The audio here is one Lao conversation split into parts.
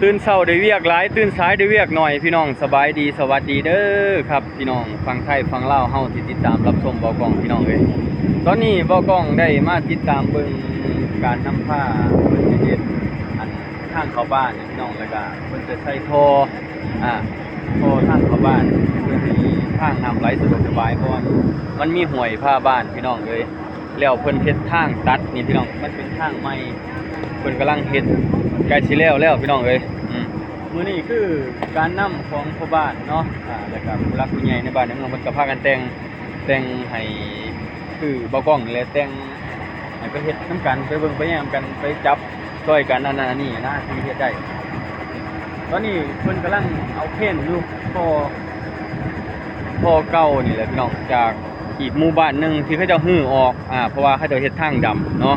ຕື່ນເຊົ້າໄດ້ວຽກຫຼາຍ ຕື່ນສາຍໄດ້ວຽກໜ້ອຍ ພີ່ນ້ອງ ສະບາຍດີ ສະຫວັດດີເດີຄັບ ພີ່ນ້ອງຝັ່ງໄທຝັ່ງລາວເຮົາທີ່ຕິດຕາມຮັບຊົມເບົາກ້ອງ ພີ່ນ້ອງເອີຍ. ຕອນນີ້ເບົາກ້ອງໄດ້ມາຕິດຕາມເບິ່ງການນຳພາເພິ່ນຈະເຮັດອັນທາງເຂົ້າບ້ານ ພີ່ນ້ອງ ແລ້ວກະເພິ່ນຈະໃສ່ທໍ່ ອາ ທໍ່ທາງເຂົ້າບ້ານ ເພື່ອໃຫ້ທາງນ້ຳໄຫຼສະດວກສະບາຍ ເພາະວ່າມັນມີຫ້ວຍພາບ້ານ ພີ່ນ້ອງເອີຍ. ແລ້ວເພິ່ນເຮັດທາງຕັດນີ້ ພີ່ນ້ອງ ມັນເປັນທາງໃໝ່ ເພິ່ນກຳລັງເຮັດ ໃກ້ຊິແລ້ວແລ້ວ ພີ່ນ້ອງເອີຍ. ອືມ ມື້ນີ້ຄືການນຳຂອງພໍ່ບ້ານເນາະ ອາ ແລ້ວກະຜູ້ຫຼັກຜູ້ໃຫຍ່ໃນບ້ານໃນເມືອງ ເພິ່ນກະພາກັນແຕ່ງ ແຕ່ງໃຫ້ ຄືເບົາກ້ອງນີ້ແຫຼະ ແຕ່ງໃຫ້ໄປເຮັດນຳກັນ ໄປເບິ່ງໄປແຍງນຳກັນ ໄປຈັບຊ່ອຍກັນ ອັນນັ້ນອັນນີ້ນະ ທີ່ເຮັດໄດ້. ຕອນນີ້ເພິ່ນກຳລັງເອົາເຄນຢູ່ ທໍ່ ທໍ່ເກົ່ານີ້ແຫຼະ ພີ່ນ້ອງ ຈາກ ອີກໝູ່ບ້ານໜຶ່ງທີ່ເຂົາເຈົ້າຮື້ອອກ ອາ ເພາະວ່າເຂົາເຈົ້າເຮັດທາງດຳເນາະ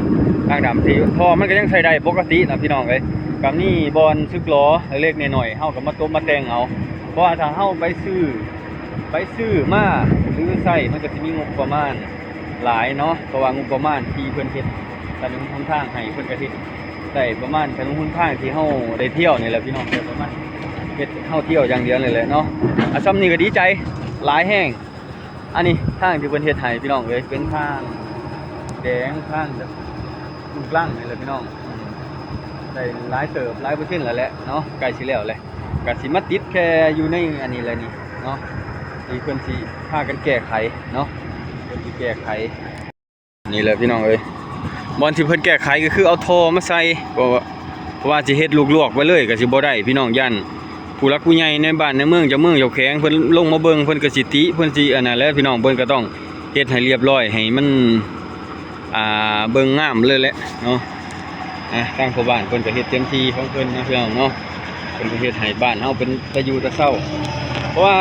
ທາງດຳທີ່ທໍ່ມັນກໍຍັງໃຊ້ໄດ້ປົກກະຕິນະ ພີ່ນ້ອງເອີຍ. ກໍມີບ່ອນສຶກຫຼໍເລັກໆນ້ອຍໆ ເຮົາກໍມາຕົບມາແຕ່ງເອົາ ເພາະວ່າຖ້າເຮົາໄປຊື້ ໄປຊື້ມາ ຫຼືໃຊ້ ມັນກໍຊິມີງົບປະມານຫຼາຍເນາະ ເພາະວ່າງົບປະມານທີ່ເພິ່ນເຮັດຖະໜົນຫົນທາງໃຫ້ ເພິ່ນກໍເຮັດໄດ້ປະມານຖະໜົນຫົນທາງທີ່ເຮົາໄດ້ທ່ຽວນີ້ແຫຼະ ພີ່ນ້ອງ ໄດ້ປະມານເຮັດເຮົາທ່ຽວຢ່າງດຽວນີ້ແຫຼະເນາະ. ອາ ສ່ຳນີ້ກໍດີໃຈຫຼາຍແຮງ. ອັນນີ້ທາງທີ່ເພິ່ນເຮັດໃຫ້ ພີ່ນ້ອງເອີຍ ເປັນທາງແດງ ທາງແບບລູກລັງນີ້ແຫຼະ ພີ່ນ້ອງ ໄດ້ຫຼາຍເຕີບ ຫຼາຍເປີເຊັນແລ້ວແຫຼະເນາະ ໃກ້ຊິແລ້ວແຫຼະ. ກະຊິມາຕິດແຄ່ຢູ່ໃນອັນນີ້ແຫຼະນີ້ເນາະ ທີ່ເພິ່ນຊິພາກັນແກ້ໄຂເນາະ ເພິ່ນຊິແກ້ໄຂ ນີ້ແຫຼະ ພີ່ນ້ອງເອີຍ. ບ່ອນທີ່ເພິ່ນແກ້ໄຂກໍຄືເອົາທໍ່ມາໃສ່ ເພາະວ່າ ເພາະວ່າຊິເຮັດລວກໆໄວ້ເລີຍກໍຊິບໍ່ໄດ້ ພີ່ນ້ອງ ຢ້ານຜູ້ຫຼັກຜູ້ໃຫຍ່ໃນບ້ານໃນເມືອງ ເຈົ້າເມືອງເຈົ້າແຂວງ ເພິ່ນລົງມາເບິ່ງ ເພິ່ນກໍຊິຕິ ເພິ່ນຊິອັນນັ້ນແຫຼະ ພີ່ນ້ອງ. ເພິ່ນກໍຕ້ອງເຮັດໃຫ້ລຽບຮ້ອຍ ໃຫ້ມັນ ອ່າ ເບິ່ງງາມເລີຍແຫຼະເນາະ. ອ່າ ທາງພໍ່ບ້ານເພິ່ນກໍເຮັດເຕັມທີ່ຂອງເພິ່ນເນາະ ພີ່ນ້ອງເນາະ. ເພິ່ນກໍເຮັດໃຫ້ບ້ານເຮົາເປັນຕາຢູ່ຕາເຊົາ ເພາະວ່າ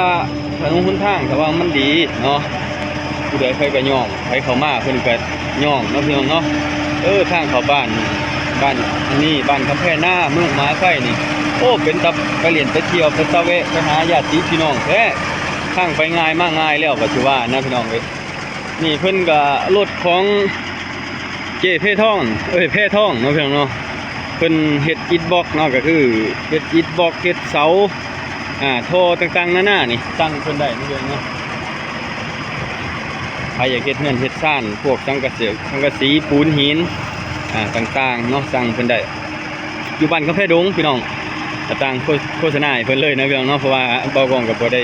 ຖະໜົນຫົນທາງ ຖ້າວ່າມັນດີເນາະ ຜູ້ໃດໃຜກໍຍ້ອງ ໃຜເຂົ້າມາເພິ່ນກໍຍ້ອງເນາະ ພີ່ນ້ອງເນາະ. ເອີ ທາງເຂົ້າບ້ານ ບ້ານອັນນີ້ ບ້ານຄຳແພນາ ເມືອງມະຫາໄຊນີ້ ໂອ້ ເປັນຕາໄປຫຼິ້ນໄປທ່ຽວ ເປັນຕາແວະໄປຫາຍາດຕິພີ່ນ້ອງແທ້. ທາງໄປງ່າຍມາງ່າຍແລ້ວກໍຖືວ່ານະ ພີ່ນ້ອງເອີຍ. ນີ້ເພິ່ນກໍລົດຂອງເຈ້ເພທອງ ເອີຍ ແພທອງເນາະ ພີ່ນ້ອງເນາະ. ເພິ່ນເຮັດອິດບລັອກເນາະ ກໍຄືເຮັດອິດບລັອກ ເຮັດເສົາ ອ່າ ທໍ່ຕ່າງໆນານານີ້ ສັ່ງເພິ່ນໄດ້ເນາະ ພີ່ນ້ອງເນາະ. ໃຜຢາກເຮັດເຮືອນເຮັດຊານ ພວກສັງກະສີ ສັງກະສີ ປູນຫີນ ອ່າ ຕ່າງໆເນາະ ສັ່ງເພິ່ນໄດ້ ຢູ່ບ້ານກາແຟດົງ ພີ່ນ້ອງ. ກໍຕັ້ງໂຄ ໂຄສະນາໃຫ້ເພິ່ນເລີຍເນາະ ພີ່ນ້ອງເນາະ ເພາະວ່າເບົາກ້ອງກໍບໍ່ໄດ້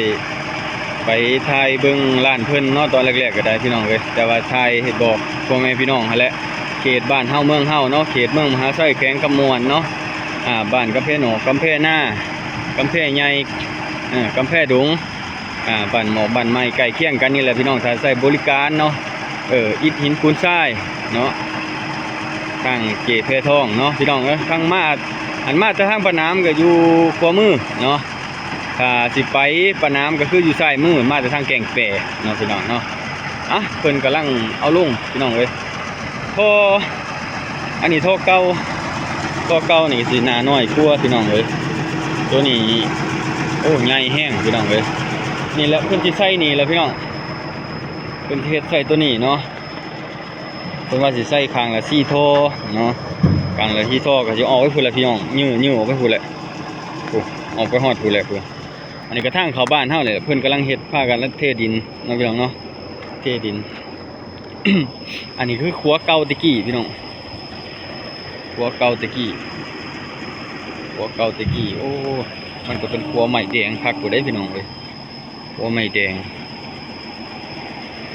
ໄປຖ່າຍເບິ່ງຮ້ານເພິ່ນເນາະ ຕອນແລກໆກໍໄດ້ ພີ່ນ້ອງເອີຍ. ແຕ່ວ່າຖ່າຍໃຫ້ບອກພໍ່ແມ່ພີ່ນ້ອງຫັ້ນແຫຼະ ເຂດບ້ານເຮົາເມືອງເຮົາເນາະ ເຂດເມືອງມະຫາໄຊ ແຂວງຄຳມ່ວນເນາະ. ອ່າ ບ້ານກາແຟນອກ ກຳແພນາ ກຳແພໃຫຍ່ ເອີ ກຳແພດົງ ອ່າ ບ້ານໝອກ ບ້ານໄມ້ ໃກ້ຄຽງກັນນີ້ແຫຼະ ພີ່ນ້ອງ. ຖ້າໃຊ້ບໍລິການເນາະ ເອີ ອິດຫີນປູນຊາຍເນາະ ທາງເຈແພທອງເນາະ ພີ່ນ້ອງເອີຍ. ທາງມາ ອັນມາແຕ່ທາງປາໜາມກໍຢູ່ຂວາມືເນາະ ຖ້າຊິໄປປາໜາມກໍຄືຢູ່ຊ້າຍມື ມາແຕ່ທາງແກ້ງແປເນາະ ພີ່ນ້ອງເນາະ. ອ່ະ ເພິ່ນກຳລັງເອົາລົງ ພີ່ນ້ອງເອີຍ. ທໍ່ ອັນນີ້ທໍ່ເກົ່າ ທໍ່ເກົ່ານີ້ກໍຊິໜ້ານ້ອຍກວ່າ ພີ່ນ້ອງເອີຍ. ໂຕນີ້ ໂອ້ ໃຫຍ່ແຮງ ພີ່ນ້ອງເອີຍ. ນີ້ແຫຼະ ເພິ່ນຊິໃສ່ນີ້ແຫຼະ ພີ່ນ້ອງ ເພິ່ນຊິເຮັດໃສ່ໂຕນີ້ເນາະ. ເພິ່ນວ່າຊິໃສ່ຂ້າງລະສີ່ທໍ່ເນາະ ຂ້າງລະສີ່ທໍ່ ກໍຊິອອກໄປພຸ້ນແຫຼະ ພີ່ນ້ອງ ຍື້ ຍື້ອອກໄປພຸ້ນແຫຼະ ໂອ້ ອອກໄປຮອດພຸ້ນແຫຼະ ພຸ້ນ. ອັນນີ້ກໍທາງເຂົ້າບ້ານເຮົານີ້ແຫຼະ ເພິ່ນກຳລັງເຮັດ ພາກັນເທດິນເນາະ ພີ່ນ້ອງເນາະ ເທດິນ. ອັນນີ້ຄືຂົວເກົ່າແຕ່ກີ້ ພີ່ນ້ອງ ຂົວເກົ່າແຕ່ກີ້ ຂົວເກົ່າແຕ່ກີ້. ໂອ້ ມັນກໍເປັນຂົວໄມ້ແດງຄັກຢູ່ເດ້ ພີ່ນ້ອງເອີຍ ຂົວໄມ້ແດງ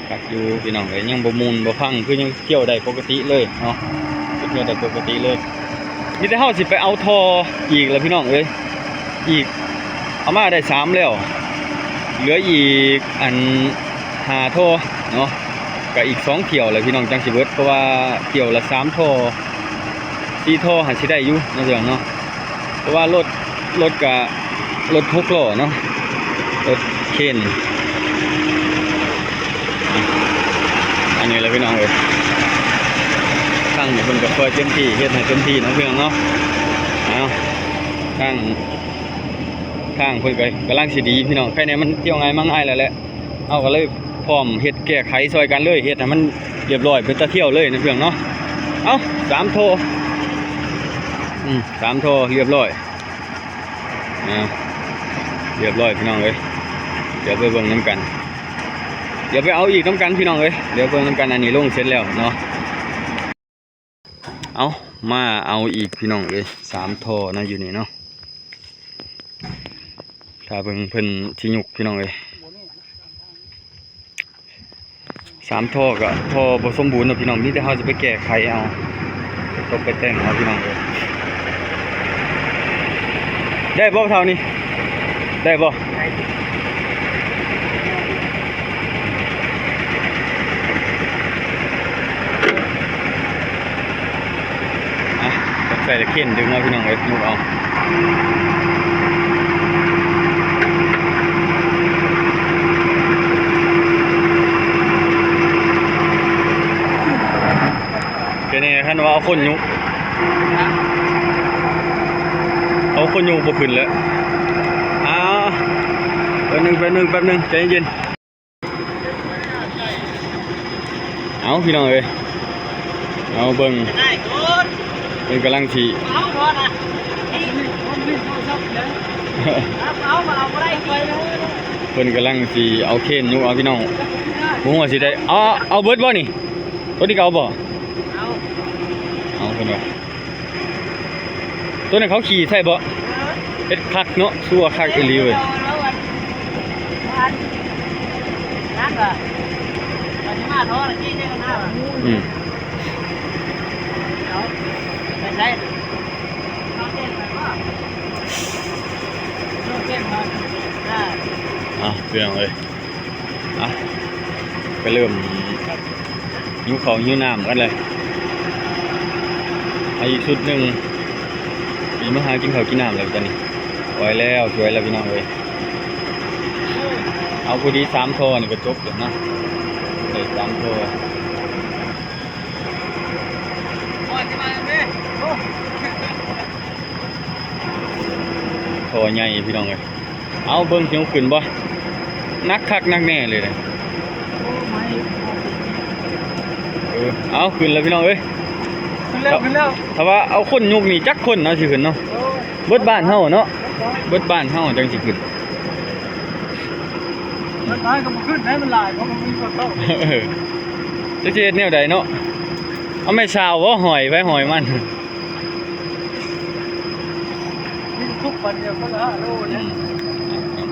ຄັກຢູ່ ພີ່ນ້ອງເອີຍ. ຍັງບໍ່ໝຸ່ນບໍ່ພັງ ຄືຍັງທ່ຽວໄດ້ປົກກະຕິເລີຍເນາະ ທ່ຽວໄດ້ປົກກະຕິເລີຍ. ມີແຕ່ເຮົາຊິໄປເອົາທໍ່ອີກລະ ພີ່ນ້ອງເອີຍ ອີກ ເອົາມາໄດ້ສາມແລ້ວ ເຫຼືອອີກອັນຫ້າທໍ່ເນາະ ກະອີກສອງຖ້ຽວແຫຼະ ພີ່ນ້ອງ ຈັ່ງຊິເບິດ ເພາະວ່າຖ້ຽວລະສາມທໍ່ ສີ່ທໍ່ຫັ້ນຊິໄດ້ຢູ່ເນາະ ພີ່ນ້ອງເນາະ. ເພາະວ່າລົດ ລົດກະລົດຫົກລໍ້ເນາະ ລົດເຄນ. ອັນນີ້ແຫຼະ ພີ່ນ້ອງເອີຍ ທາງນີ້ເພິ່ນກໍຊ່ອຍເຕັມທີ່ ເຮັດໃຫ້ເຕັມທີ່ເນາະ ພີ່ນ້ອງເນາະ. ເອົາ ທາງ ທາງເພິ່ນກໍກຳລັງຊິດີ ພີ່ນ້ອງ ໄຄແນ່ມັນທ່ຽວງ່າຍມາງ່າຍແລ້ວແຫຼະ. ເຮົາກໍເລີຍພ້ອມເຮັດແກ້ໄຂຊ່ອຍກັນເລີຍ ເຮັດໃຫ້ມັນລຽບຮ້ອຍເປັນຕາທ່ຽວເລີຍນະ ພີ່ນ້ອງເນາະ. ເອົາ ສາມທໍ່ ອືມ ສາມທໍ່ລຽບຮ້ອຍ. ອ່າ ຮຽບຮ້ອຍພີ່ນ້ອງເອີຍ. ດຽວໄປເບິ່ງນຳກັນ ດຽວໄປເອົາອີກນຳກັນພີ່ນ້ອງເອີຍ. ດຽວເບິ່ງນຳກັນ ອັນນີ້ລົງເສັດແລ້ວເນາະ. ເອົາ ມາເອົາອີກພີ່ນ້ອງເອີຍ ສາມທໍ່ນະ ຢູ່ນີ້ເນາະ. ຖ້າເບິ່ງເພິ່ນຊິຍົກພີ່ນ້ອງເອີຍ. ສາມທໍ່ກໍທໍ່ບໍ່ສົມບູນເນາະພີ່ນ້ອງ ມີແຕ່ເຮົາຈະໄປແກ້ໄຂເອົາ ໄປຕົບໄປແຕ່ງເອົາພີ່ນ້ອງເອີຍ. ໄດ້ບໍ່ເຖົ້ານີ້ ໄດ້ບໍ່? ໄດ້. ອ່ະ ຕ້ອງໃຊ້ເຄນດຶງເອົາພີ່ນ້ອງເອີຍ ຍົກເອົາ. ແຕ່ນີ້ຄັນວ່າເອົາຄົນຍົກ ເອົາຄົນຍົກບໍ່ຂຶ້ນແລ້ວ. ອ່າ ແປັບໜຶ່ງ ແປັບໜຶ່ງ ແປັບໜຶ່ງ ໃຈເຢັນ. ເອົາ ພີ່ນ້ອງເອີຍ ເອົາເບິ່ງ ເພິ່ນກຳລັງຊິ ເພິ່ນກຳລັງຊິເອົາເຄນຍົກເອົາພີ່ນ້ອງ ບໍ່ຮູ້ວ່າຊິໄດ້ ເອົາ ເອົາເບິດບໍ່ນີ້? ໂຕນີ້ກໍເອົາບໍ່? ເອົາ ເອົາເພິ່ນວ່າ. ໂຕນັ້ນເຂົາຂີ່ໃສ່ບໍ່? ເອີ ເຮັດຄັກເນາະ ຊົ່ວຄັກອີ່ຫຼີເວີຍ. ອືມ ເອົາ ໄປໃສ? ເອົາ ພີ່ນ້ອງເອີຍ. ອ່ະ ກໍເລີ່ມຫິວເຂົ້າຫິວນ້ຳກັນແລ້ວ. ເອົາອີກຊຸດໜຶ່ງ ຊິມາຫາກິນເຂົ້າກິນນ້ຳແລ້ວຕອນນີ້. ສວຍແລ້ວ ສວຍແລ້ວພີ່ນ້ອງເອີຍ. ເອົາ ພໍດີສາມທໍ່ນີ້ກໍຈົບແລ້ວນະ ໄດ້ສາມທໍ່. ທໍ່ໃຫຍ່ພີ່ນ້ອງເອີຍ. ເອົາ ເບິ່ງຊິເອົາຂຶ້ນບໍ່? ໜັກຄັກໜັກແນ່ເລີຍ. ເອີ ເອົາ ຂຶ້ນແລ້ວພີ່ນ້ອງເອີຍ. ຂຶ້ນແລ້ວ ຂຶ້ນແລ້ວ. ຖ້າວ່າເອົາຄົນຍົກນີ້ຈັກຄົນເນາະຊິຂຶ້ນເນາະ? ໂອ້ຍ ເບິດບ້ານເຮົາເນາະ ເບິດບ້ານເຮົາຈັ່ງຊິຂຶ້ນ. ເບິດບ້ານກໍບໍ່ຂຶ້ນໄດ້ ມັນຫຼາຍ ເພາະມັນມີຄົນເຂົ້າ. ເອີ ຈັກຊິເຮັດແນວໃດເນາະ? ເອົາໄມ້ຊາວບໍ່? ຫ້ອຍໄປຫ້ອຍມັນ. ມີທຸກວັນດຽວຄົນລະຫ້າໂລນະ. ອືມ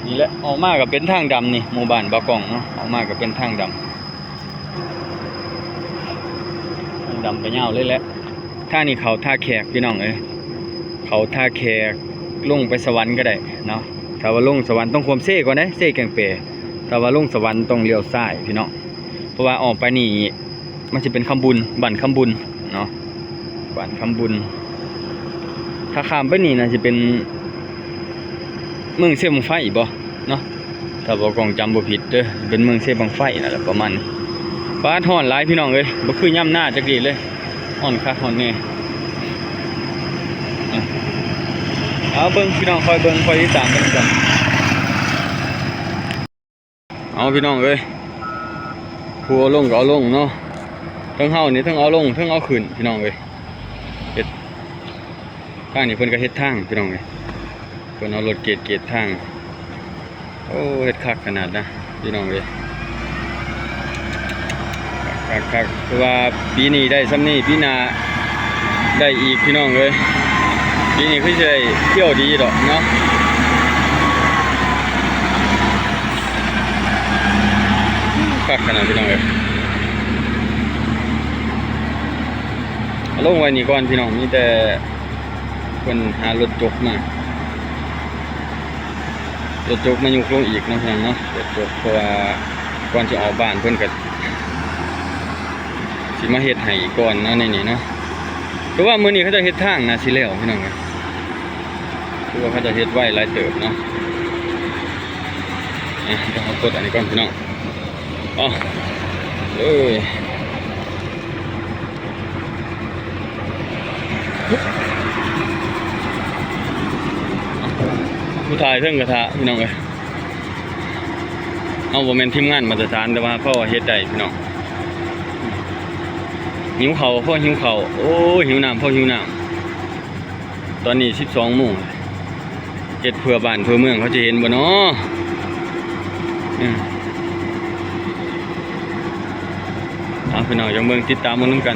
ນີ້ແຫຼະ ອອກມາກໍເປັນທາງດຳນີ້ ໝູ່ບ້ານບ່າວກ້ອງເນາະ ອອກມາກໍເປັນທາງດຳ ທາງດຳກໍຍາວເລີຍແຫຼະ. ທາງນີ້ເຂົ້າທ່າແຂກພີ່ນ້ອງເອີຍ ເຂົ້າທ່າແຂກ ລົງໄປສະຫວັນກໍໄດ້ເນາະ. ຖ້າວ່າລົງສະຫວັນຕ້ອງຂ້າມເຊກ່ອນເດ້ ເຊແກ້ງແປ. ຖ້າວ່າລົງສະຫວັນຕ້ອງລ້ຽວຊ້າຍພີ່ນ້ອງ ເພາະວ່າອອກໄປນີ້ ມັນຊິເປັນຄຳບຸນ ບ້ານຄຳບຸນເນາະ ບ້ານຄຳບຸນ. ຖ້າຂ້າມໄປນີ້ໜ້າຊິເປັນເມືອງເຊບັ້ງໄຟບໍເນາະ ຖ້າບ່າວກ້ອງຈຳບໍ່ຜິດເດີ ເປັນເມືອງເຊບັ້ງໄຟນັ້ນແຫຼະ ປະມານ. ປາດ ຮ້ອນຫຼາຍພີ່ນ້ອງເອີຍ ບໍ່ຄືຍາມໜ້າຈັກດີ້ເລີຍ ຮ້ອນຄັກຮ້ອນແນ່. ເອົາ ເບິ່ງພີ່ນ້ອງ ຄອຍເບິ່ງ ຄອຍຕິດຕາມກັນກ່ອນ. ເອົາ ພີ່ນ້ອງເອີຍ ຜູ້ເອົາລົງກໍເອົາລົງເນາະ ເທິງເຮົານີ້ ເທິງເອົາລົງ ເທິງເອົາຂຶ້ນ ພີ່ນ້ອງເອີຍ. ເຮັດ ທາງນີ້ເພິ່ນກໍເຮັດທາງ ພີ່ນ້ອງເອີຍ ເພິ່ນເອົາລົດເກດ ເກດທາງ. ໂອ້ ເຮັດຄັກຂະໜາດນະ ພີ່ນ້ອງເອີຍ. ຄັກໆ ຄືວ່າປີນີ້ໄດ້ສ່ຳນີ້ ປີໜ້າໄດ້ອີກພີ່ນ້ອງເອີຍ. ປີນີ້ຄືຊິໄດ້ທ່ຽວດີດອກເນາະ. ຄັກຂະໜາດພີ່ນ້ອງເອີຍ. ເອົາລົງໄວ້ນີ້ກ່ອນພີ່ນ້ອງ ມີແຕ່ເພິ່ນຫາລົດຈົກມາ ລົດຈົກມາຍົກລົງອີກເນາະ ພີ່ນ້ອງເນາະ ລົດຈົກ. ເພາະວ່າກ່ອນຊິອອກບ້ານເພິ່ນກໍຊິມາເຮັດໃຫ້ກ່ອນເນາະ ໃນນີ້ເນາະ. ແຕ່ວ່າມື້ນີ້ເຂົາເຈົ້າເຮັດທາງ ໜ້າຊິແລ້ວພີ່ນ້ອງເອີຍ ຄືວ່າເຂົາເຈົ້າເຮັດໄວຫຼາຍເຕີບເນາະ. ອ່ະ ດຽວເຮົາກົດອັນນີ້ກ່ອນພີ່ນ້ອງ. ເອົາ ເອີຍ ຜູ້ຖ່າຍເທິງກະທະ ພີ່ນ້ອງເອີຍ. ເຮົາບໍ່ແມ່ນທີມງານມາດຕະຖານ ແຕ່ວ່າພໍເຮັດໄດ້ພີ່ນ້ອງ. ຫິວເຂົ້າພໍຫິວເຂົ້າ ໂອ້ຍ ຫິວນ້ຳພໍຫິວນ້ຳ. ຕອນນີ້ສິບສອງໂມງ ເຮັດເພື່ອບ້ານເພື່ອເມືອງ ເຂົາຈະເຫັນບໍ່ນໍ? ເອີ ເອົາ ພີ່ນ້ອງ ຈັ່ງເບິ່ງ ຕິດຕາມເບິ່ງນຳກັນ.